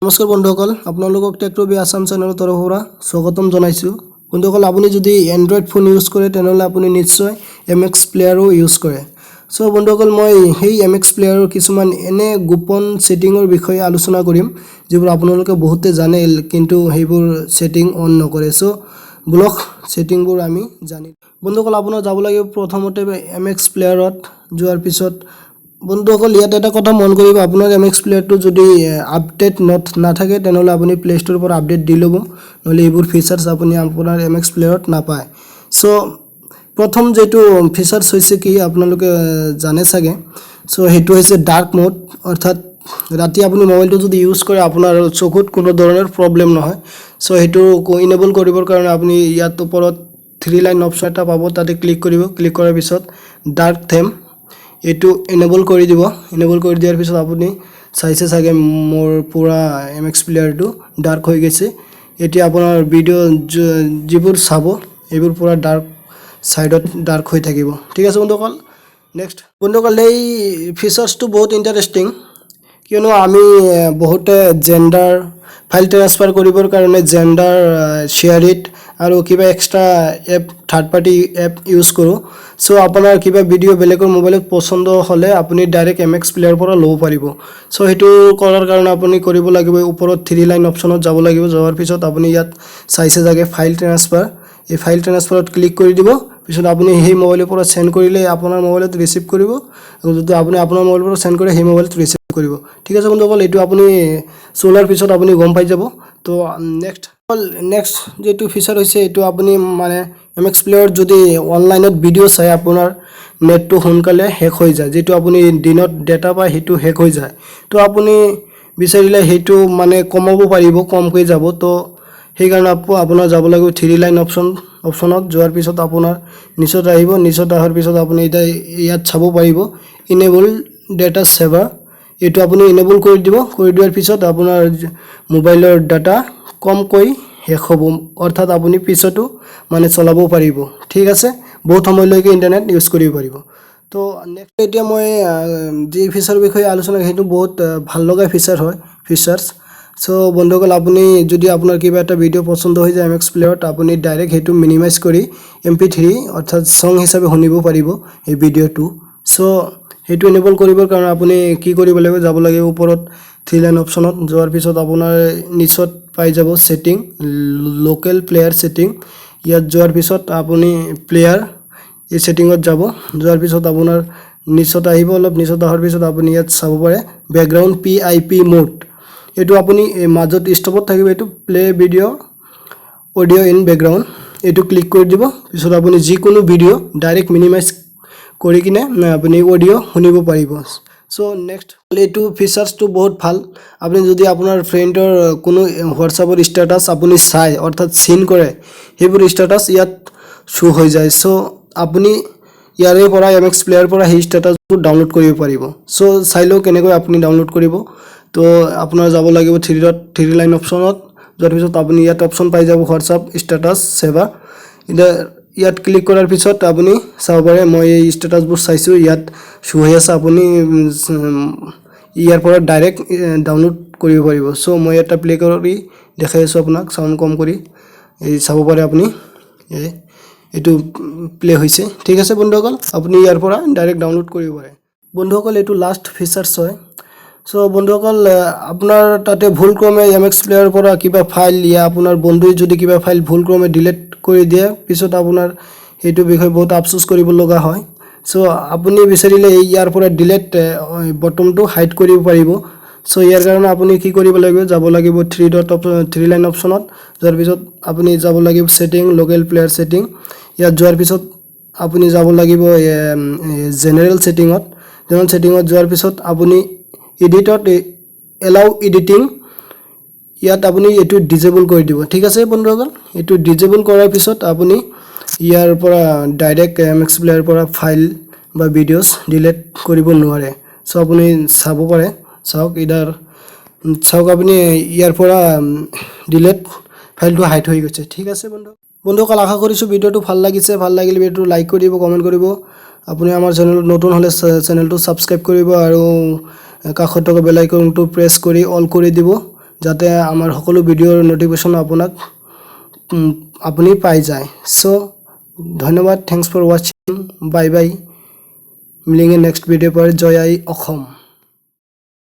নমস্কাৰ বন্ধুসকল, আপোনালোকক টেকৰবি আছাম চেনেলৰ তৰফৰ পৰা স্বাগতম জনাইছোঁ। বন্ধুসকল, আপুনি যদি এণ্ড্ৰইড ফোন ইউজ কৰে, তেনেহ'লে আপুনি নিশ্চয় এম এক্স প্লেয়াৰো ইউজ কৰে। চ' বন্ধুসকল, মই সেই এম এক্স প্লেয়াৰৰ কিছুমান এনে গোপন ছেটিঙৰ বিষয়ে আলোচনা কৰিম, যিবোৰ আপোনালোকে বহুতে জানে, কিন্তু সেইবোৰ ছেটিং অন নকৰে। চ' বলক, ছেটিংবোৰ আমি জানিম। বন্ধুসকল, আপোনাৰ যাব লাগিব প্ৰথমতে এম এক্স প্লেয়াৰত। যোৱাৰ পিছত বন্ধুসকল, ইয়াত এটা কথা মন কৰিব, আপোনাৰ এম এক্স প্লেয়াৰটো যদি আপডেট নাথাকে, তেনেহ'লে আপুনি প্লে ষ্ট'ৰৰ পৰা আপডেট দি ল'ব, নহ'লে এইবোৰ ফিচাৰ্ছ আপুনি আপোনাৰ এম এক্স প্লেয়াৰত নাপায়। চ' প্ৰথম যিটো ফিচাৰ্ছ হৈছে কি, আপোনালোকে জানে চাগে। চ' সেইটো হৈছে ডাৰ্ক মোড, অৰ্থাৎ ৰাতি আপুনি মোবাইলটো যদি ইউজ কৰে, আপোনাৰ চকুত কোনো ধৰণৰ প্ৰব্লেম নহয়। চ' সেইটো ইনেবল কৰিবৰ কাৰণে আপুনি ইয়াত ওপৰত থ্ৰী লাইন অপশ্যন এটা পাব, তাতে ক্লিক কৰিব। ক্লিক কৰাৰ পিছত ডাৰ্ক থেম এইটো এনেবল কৰি দিব। এনেবল কৰি দিয়াৰ পিছত আপুনি চাইছে চাগে, মোৰ পূৰা এম এক্স প্লেয়াৰটো ডাৰ্ক হৈ গৈছে। এতিয়া আপোনাৰ ভিডিঅ' যিবোৰ চাব, এইবোৰ পূৰা ডাৰ্ক ছাইডত ডাৰ্ক হৈ থাকিব। ঠিক আছে বন্ধুসকল। নেক্সট বন্ধুসকল, এই ফিচাৰ্ছটো বহুত ইণ্টাৰেষ্টিং, কিয়নো আমি বহুতে জেণ্ডাৰ ফাইল ট্ৰেন্সফাৰ কৰিবৰ কাৰণে জেণ্ডাৰ, শ্বেয়াৰ it আৰু কিবা extra app, third party app use কৰোঁ। চ' আপোনাৰ কিবা ভিডিঅ' বেলেগৰ মোবাইলত পচন্দ হ'লে আপুনি ডাইৰেক্ট এম এক্স প্লেয়াৰৰ পৰা ল'ব পাৰিব। চ' সেইটো কৰাৰ কাৰণে আপুনি কৰিব লাগিব, ওপৰত থ্ৰী লাইন অপশ্যনত যাব লাগিব। যোৱাৰ পিছত আপুনি ইয়াত চাইছে চাগে ফাইল ট্ৰেন্সফাৰ, এই ফাইল ট্ৰেন্সফাৰত ক্লিক কৰি দিব। পিছত আপুনি সেই মোবাইলৰ পৰা চেণ্ড কৰিলে আপোনাৰ মোবাইলত ৰিচিভ কৰিব আৰু যদি আপুনি আপোনাৰ মোবাইলৰ পৰা চেণ্ড কৰে, সেই মোবাইলত ৰিচিভ কৰিব। ঠিক আছে বন্ধুসকল, এইটো আপুনি চলোৱাৰ পিছত আপুনি গম পাই যাব। তো নেক্সট নেক্সট যিটো ফিচাৰ হৈছে, এইটো আপুনি মানে এম এক্স প্লেয়াৰত যদি অনলাইনত ভিডিঅ' চাই, আপোনাৰ নেটটো সোনকালে শেষ হৈ যায়। যিটো আপুনি দিনত ডেটা পায়, সেইটো শেষ হৈ যায়। তো আপুনি বিচাৰিলে সেইটো মানে কমাব পাৰিব, কমকৈ যাব। তো সেইকাৰণে আপোনাৰ যাব লাগিব থ্ৰী লাইন অপশ্যনত। যোৱাৰ পিছত আপোনাৰ নিচত আহিব। নিচত অহাৰ পিছত আপুনি এতিয়া ইয়াত চাব পাৰিব ইনেবল ডেটা ছেভাৰ, এইটো আপুনি ইনেবল কৰি দিব। কৰি দিয়াৰ পিছত আপোনাৰ মোবাইলৰ ডাটা কমকৈ শেষ হ'ব, অৰ্থাৎ আপুনি পিছতো মানে চলাব পাৰিব। ঠিক আছে, বহুত সময়লৈকে ইণ্টাৰনেট ইউজ কৰিব পাৰিব। তো নেক্সট এতিয়া মই যি ফিচাৰৰ বিষয়ে আলোচনা, সেইটো বহুত ভাল লগা ফিচাৰ হয়, ফিচাৰ্ছ। চ' বন্ধুসকল, আপুনি যদি আপোনাৰ কিবা এটা ভিডিঅ' পচন্দ হৈ যায় এম এক্স প্লেয়াৰত, আপুনি ডাইৰেক্ট সেইটো মিনিমাইজ কৰি এমপি 3, অৰ্থাৎ ছং হিচাপে শুনিব পাৰিব এই ভিডিঅ'টো। চ' সেইটো এনেবল কৰিবৰ কাৰণে আপুনি কি কৰিব লাগিব? যাব লাগিব ওপৰত থ্ৰী লাইন অপশ্যনত। যোৱাৰ পিছত আপোনাৰ নিচত পাই যাব ছেটিং, লোকেল প্লেয়াৰ ছেটিং। ইয়াত যোৱাৰ পিছত আপুনি প্লেয়াৰ এই ছেটিঙত যাব। যোৱাৰ পিছত আপোনাৰ নিচত আহিব অলপ। নিচত অহাৰ পিছত আপুনি ইয়াত চাব পাৰে বেকগ্ৰাউণ্ড পিআইপি মোড, এইটো আপুনি এই মাজত ষ্টপত থাকিব। এইটো play video audio in background, এইটো ক্লিক কৰি দিব। পিছত আপুনি যিকোনো ভিডিঅ' ডাইৰেক্ট মিনিমাইজ কৰি কিনে আপুনি অডিঅ' শুনিব পাৰিব। চ' নেক্সট এইটো ফিচাৰ্ছটো বহুত ভাল। আপুনি যদি আপোনাৰ ফ্ৰেণ্ডৰ কোনো হোৱাটছআপৰ ষ্টেটাছ আপুনি চাই, অৰ্থাৎ চিন কৰে, সেইবোৰ ষ্টেটাছ ইয়াত শ্ব' হৈ যায়। চ' আপুনি ইয়াৰে পৰা, এম এক্স প্লেয়াৰ পৰা সেই ষ্টেটাছবোৰ ডাউনলোড কৰিব পাৰিব। চ' চাই লওক কেনেকৈ আপুনি ডাউনলোড কৰিব। তো আপোনাৰ যাব লাগিব থ্ৰী ডট, থ্ৰী লাইন অপশ্যনত। যোৱাৰ পিছত আপুনি ইয়াত অপশ্যন পাই যাব হোৱাটছআপ ষ্টেটাছ ছেভাৰ। এতিয়া ইয়াত ক্লিক কৰাৰ পিছত আপুনি চাব পাৰে, মই এই ষ্টেটাছবোৰ চাইছোঁ, ইয়াত শ্ব' হৈ আছে। আপুনি ইয়াৰ পৰা ডাইৰেক্ট ডাউনলোড কৰিব পাৰিব। চ' মই এটা প্লে কৰি দেখাই আছোঁ আপোনাক, চাউণ্ড কম কৰি। এই চাব পাৰে আপুনি, এই এইটো প্লে হৈছে। ঠিক আছে বন্ধুসকল, আপুনি ইয়াৰ পৰা ডাইৰেক্ট ডাউনলোড কৰিব পাৰে। বন্ধুসকল, এইটো লাষ্ট ফিচাৰ্ছ হয়। চ' বন্ধুসকল, আপোনাৰ তাতে ভুলক্ৰমে এম এক্স প্লেয়াৰৰ পৰা কিবা ফাইল ইয়া আপোনাৰ বন্ধুই যদি কিবা ফাইল ভুলক্ৰমে ডিলিট কৰি দিয়ে, পিছত আপোনাৰ সেইটো বিষয়ে বহুত আফচোচ কৰিব লগা হয়। চ' আপুনি বিচাৰিলে এই ইয়াৰ পৰা ডিলেট বটনটো হাইড কৰিব পাৰিব। চ' ইয়াৰ কাৰণে আপুনি কি কৰিব লাগিব? যাব লাগিব থ্ৰী ডট, থ্ৰী লাইন অপশ্যনত। যোৱাৰ পিছত আপুনি যাব লাগিব ছেটিং, লোকেল প্লেয়াৰ ছেটিং। ইয়াত যোৱাৰ পিছত আপুনি যাব লাগিব জেনেৰেল ছেটিঙত। জেনেৰেল ছেটিঙত যোৱাৰ পিছত আপুনি এডিটত এলাউ এডিটিং, ইয়াত আপুনি এইটো ডিজেবল কৰি দিব। ঠিক আছে বন্ধুসকল, এইটো ডিজেবল কৰাৰ পিছত আপুনি ইয়াৰ পৰা ডাইৰেক্ট এম এক্স প্লেয়াৰৰ পৰা ফাইল বা ভিডিঅ'ছ ডিলিট কৰিব নোৱাৰে। চ' আপুনি চাব পাৰে, চাওক, ইডাৰ চাওক, আপুনি ইয়াৰ পৰা ডিলেট ফাইলটো হাইড হৈ গৈছে। ঠিক আছে বন্ধুসকল, আশা কৰিছোঁ ভিডিঅ'টো ভাল লাগিছে। ভাল লাগিলে ভিডিঅ'টো লাইক কৰিব, কমেণ্ট কৰিব। আপুনি আমাৰ চেনেলত নতুন হ'লে চেনেলটো ছাবস্ক্ৰাইব কৰিব আৰু কাষত থকা বেল আইকনটো প্ৰেছ কৰি অল কৰি দিব। যাতে আমাৰ সকলো ভিডিঅ'ৰ ন'টিফিকেশ্যন আপোনাক আপুনি পাই যায়। চ' ধন্যবাদ। Thanks for watching. Bye bye. मिलेंगे next video' per. Joy I Assam.